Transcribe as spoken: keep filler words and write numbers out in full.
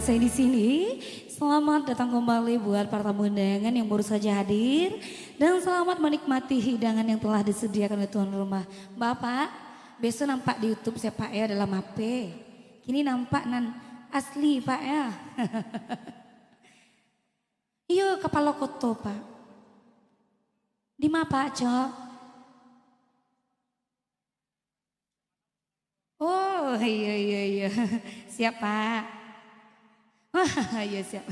Saya di sini. Selamat datang kembali buat para tamu undangan yang baru saja hadir, dan selamat menikmati hidangan yang telah disediakan oleh tuan rumah. Bapak, biasa nampak di YouTube saya, Pak, ya, dalam H P. Kini nampak nan asli, Pak, ya. Iyo, kapalo koto, Pak. Di ma, Pak, cok? Oh, iyo, iyo, iyo. Siap, Pak. Iyo, siap.